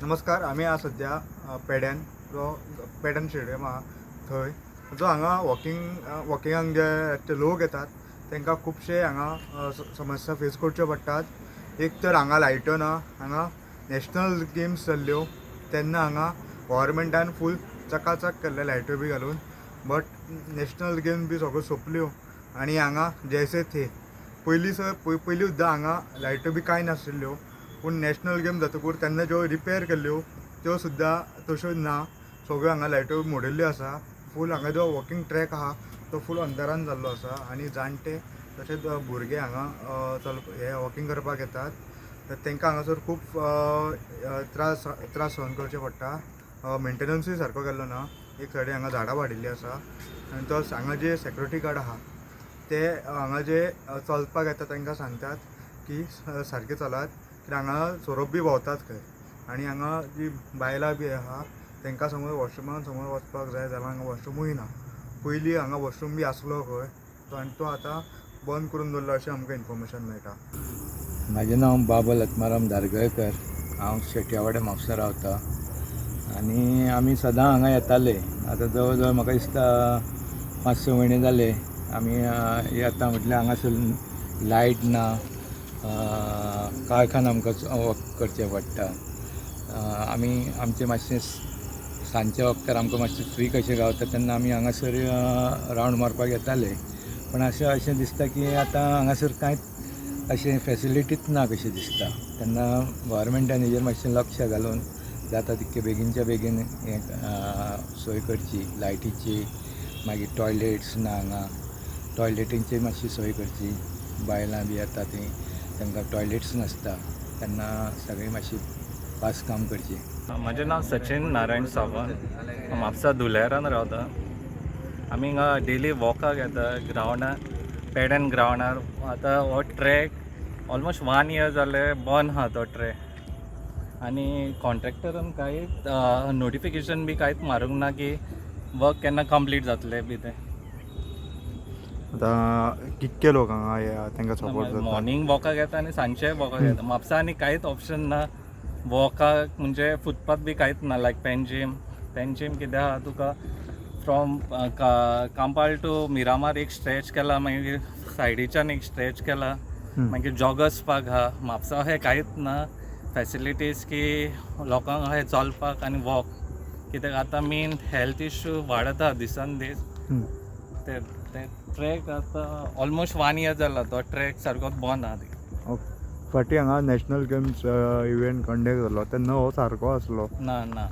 नमस्कार. आमी आज सद्या पेड्यान जो पेडन स्टेडियम आहा थंय जो हांगा वॉकिंगाक जे ते लोक येतात तांकां खुबशे हांगा समस्या फेस करच्यो पडटात. एक तर हांगा लायट्यो ना. हांगा नॅशनल गेम्स जाल्ल्यो तेन्ना हांगा गव्हर्मेंटान फूल चकाचक केल्ले लायट्यो बी घालून, बट नॅशनल गेम्स बी सगळ्यो सोंपल्यो आनी हांगा जैसे थे. पयलीं सर पयलीं सुद्दां हांगा लायट्यो बी कांय नाशिल्ल्यो, पूण नॅशनल गेम जातकूर तेन्ना ज्यो रिपेर केल्ल्यो त्यो सुद्दां तश्यो ना. सगळ्यो हांगा लायट्यो मोडिल्ल्यो आसा. फूल हांगा जो वॉकिंग ट्रॅक आहा तो फूल अंधारान जाल्लो आसा आनी जाणटे तशेंच भुरगे हांगा चल हे वॉकिंग करपाक येतात तर तांकां हांगासर खूब त्रास त्रास सहन करचे पडटा. मेंटेनन्सूय सारको केल्लो ना. एक सायडीन हांगा झाडां वाडिल्लीं आसा आनी तो हांगा जे सेक्युरिटी गार्ड आहा ते हांगा जे चलपाक येता तांकां सांगतात की सारकें चलात, कित्याक हांगा सोरोप बी भोंवतात खंय. आनी हांगा जी बायलां बी आहा तांकां समज वॉशरुमान समज वचपाक जाय जाल्यार हांगा वॉशरुमूय ना. पयलीं हांगा वॉशरूम बी आसलो खंय तो आनी तो आतां बंद करून दवरला अशें आमकां इन्फॉर्मेशन मेळटा. म्हाजें नांव बाबल आत्माराम धारगळकर. हांव शेटयावाडा, म्हापसा रावता आनी आमी सदां हांगा येताले. आतां जवळ जवळ म्हाका दिसता 5-6 म्हयने जाले आमी येता. म्हटल्यार हांगासर लायट ना, काळखान आमकां वॉक करचें पडटा. आमी आमचें मातशें सांजच्या वक्तार आमकां मातशें फ्री कशें गावता तेन्ना आमी हांगासर रावंड मारपाक येताले. पूण अशें अशें दिसता की आतां हांगासर कांयच अशें फेसिलिटीच ना कशें दिसता. तेन्ना गव्हर्मेंटान हेजेर मातशें लक्ष घालून जाता तितके बेगीनच्या बेगीन हें सोय करची लायटीची. मागीर टॉयलेट्स ना हांगा, टॉयलेटींची मातशी सोय करची. बायलां बी येता तीं, तांकां टॉयलेट्स नासता. तेन्ना सगळीं मातशी फास्ट काम करचें. म्हजें नांव सचिन नारायण सावंत. हांव म्हापसा धुलेरान रावता. आमी हिंगा डेली वॉकाक येता ग्रावंडार, पेडेन ग्रावंडार. आतां हो ट्रॅक ऑलमोस्ट वन इयर जालें बंद आहा तो ट्रॅक आनी कॉन्ट्रॅक्टरान कांयच नोटिफिकेशन बी कांयच मारूंक ना की वर्क केन्ना कंप्लीट जातलें बी तें. आतां कितके लोक हांगा हे तांकां सपोर्ट जाता? मॉर्निंग वॉकाक येता आनी सांजचे वॉकाक येता. म्हापसा आनी कांयच ऑप्शन ना वॉकाक, म्हणजे फुटपाथ बी कांयच ना. लायक पेंजीम, पेंजीम कितें आहा तुका फ्रॉम कांपाल टू मिरामार एक स्ट्रेच केला, मागीर सायडीच्यान एक स्ट्रेच केला, मागीर जॉगर्स पार्क आहा. म्हापसा अशें कांयच ना फॅसिलिटीज की लोकांक अशें चलपाक आनी वॉक, कित्याक आतां मेन हेल्थ इश्यू वाडत आहा दिसान दीस. ते ते ट्रॅक आतां ऑलमोस्ट वन इयर जाला, तो ट्रॅक सारकोच बंद आहा. ओके. फाटीं हांगा नॅशनल गेम्स इव्हेंट कंडक्ट जाल्लो तेन्ना हो सारको आसलो? ना ना,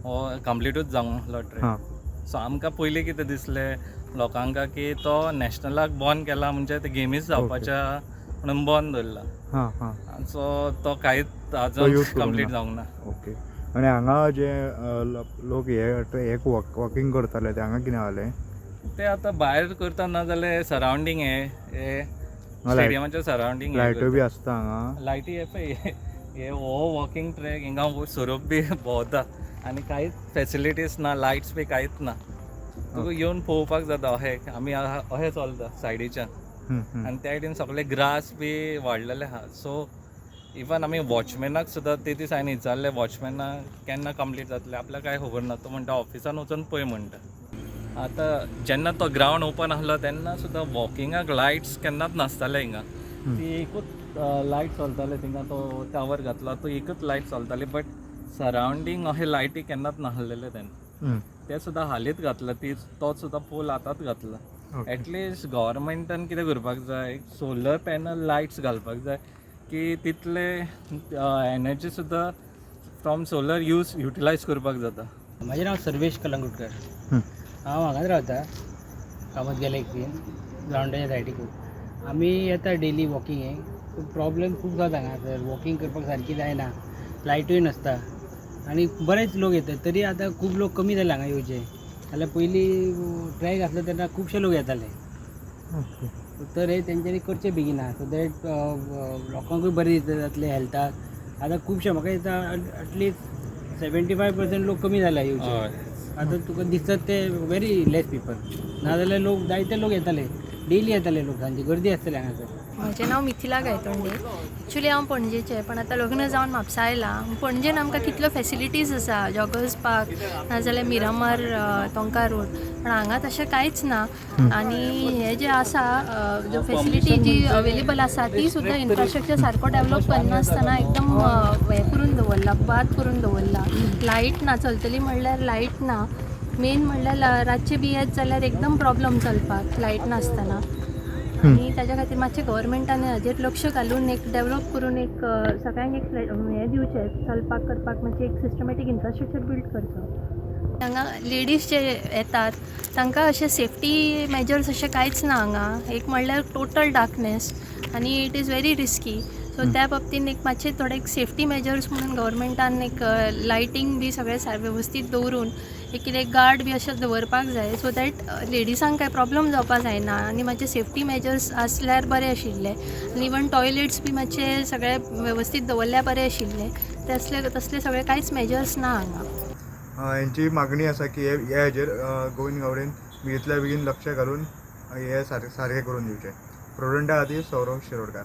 हो कंप्लिटूच जावंक नासलो ट्रॅक. सो आमकां पयलीं कितें दिसलें लोकांक की तो नॅशनलाक बंद केला म्हणजे ते गेमीच जावपाच्या म्हणून बंद दवरला. हां हां सो तो कांयच तो अजून use करूंक कंप्लीट ना. जावंक ना. ओके. आनी हांगा जे लोक हे वॉकिंग करताले ते हांगा कितें जालें? ते आतां भायर करता, ना जाल्यार सरावंडींग हे हे स्टेडियमाच्या सरावंडींग. लायट्यो बी आसता हांगा? लायटी हे पळय, हे हे हो वॉकिंग ट्रॅक, हिंगा सोरोप बी भोंवता आनी कांयच फॅसिलिटीज ना, लायट्स बी कांयच ना. तुका येवन पळोवपाक जाता. अशें आमी अशें चलता सायडीच्यान आनी त्या सायडीन सगळे ग्रास बी वाडलेले आहा. सो इवन आमी वॉचमॅनाक सुद्दां ते दीस हांवें विचारलें वॉचमॅनाक, केन्ना कंप्लीट जातलें, आपल्याक कांय खबर ना. तो म्हणटा ऑफिसान वचून पळय म्हणटा. आतां जेन्ना तो ग्रावंड ओपन आसलो तेन्ना सुद्दां वॉकिंगाक लायट्स केन्नाच नासताले हिंगा. ती एकूच लायट चलताले थिंगा, तो टावर घातला तो एकूच लायट चलताली, बट सरावंडींग अशें लायटी केन्नाच नासलेले तेन्ना. ते सुद्दां हालींच घातला ती, तो सुद्दां पोल आतांच घातला. एटलिस्ट गव्हर्मेंटान कितें करपाक जाय, सोलर पॅनल लायट्स घालपाक जाय की तितले एनर्जी सुद्दां फ्रॉम सोलर यूज युटिलायज करपाक जाता. म्हजें नांव सर्वेश कलंगुटकर. हांव हांगाच रावता, कामत गॅलेक्सीन, ग्रावंडाच्या सायडीकूच. आमी येता डेली वॉकिंगेक. प्रॉब्लेम खूब जाता हांगासर. वॉकिंग करपाक सारकी जायना, लायटूय नासता आनी बरेच लोक येतात. तरी आतां खूब लोक कमी जाले हांगा येवचे. जाल्यार पयलीं ट्रॅक आसलो तेन्ना खुबशे लोक येताले. तर हे तेंच्यांनी करचें बेगिना, सो that लोकांकूय बरें जातलें हेल्थाक. आतां खुबशे म्हाका दिसता एटलिस्ट 75% लोक कमी जाल्या येवचे. आतां तुका दिसतात ते व्हेरी लेस पिपल. नाजाल्यार लोक, जायते लोक येताले, डेली येताले लोक, सांजे गर्दी आसताली हांगासर. म्हजें नांव मिथिला गायतोंडे. एक्चुली हांव पणजेचें, पण आतां लग्न जावन म्हापसा आयलां. पणजेन आमकां कितल्यो फेसिलिटीज आसा, जॉगर्स पार्क नाजाल्यार मिरामार तोंका रोड, पण हांगा तशें कांयच ना. आनी हें जें आसा, जो फेसिलिटी जी अवेलेबल आसा ती सुद्दां इन्फ्रास्ट्रक्चर सारको डेवलप करनासतना एकदम हें करून दवरला, बाद करून दवरला. लायट ना, चलतली म्हणल्यार लायट ना. मेन म्हणल्यार रातचे बी येत जाल्यार एकदम प्रॉब्लम चलपाक लायट नासतना. आनी ताच्या खातीर मातशें गव्हर्मेंटान हाजेर लक्ष घालून एक डेवलप करून एक सगळ्यांक एक हें दिवचें, चलपाक करपाक मातशें एक सिस्टमॅटीक इन्फ्रास्ट्रक्चर बिल्ड करचो. हांगा लेडीज जे येतात तांकां अशें सेफ्टी मेजर्स अशें कांयच ना हांगा. एक म्हणल्यार टोटल डार्कनेस आनी it is very risky. So त्या बाबतीन एक मातशें थोडे एक सेफ्टी मेजर्स म्हणून गव्हर्मेंटान एक लायटींग बी सगळें वेवस्थीत दवरून एक कितें गार्ड बी अशें दवरपाक जाय, सो that लेडिसांक कांय प्रॉब्लम जावपाक जायना. आनी मातशे सेफ्टी मेजर्स आसल्यार बरें आशिल्लें. आनी इवन टॉयलेट्स बी मातशे सगळे वेवस्थीत दवरल्यार बरें आशिल्लें. तसले तसले सगळे कांयच मेजर्स ना हांगा. हेंची मागणी आसा की हे हे हेजेर गोविंद गावडेन बेगींतल्या बेगीन लक्ष घालून हे सारकें करून दिवचें. प्रोविडंटा खातीर सौरव शिरोडकार.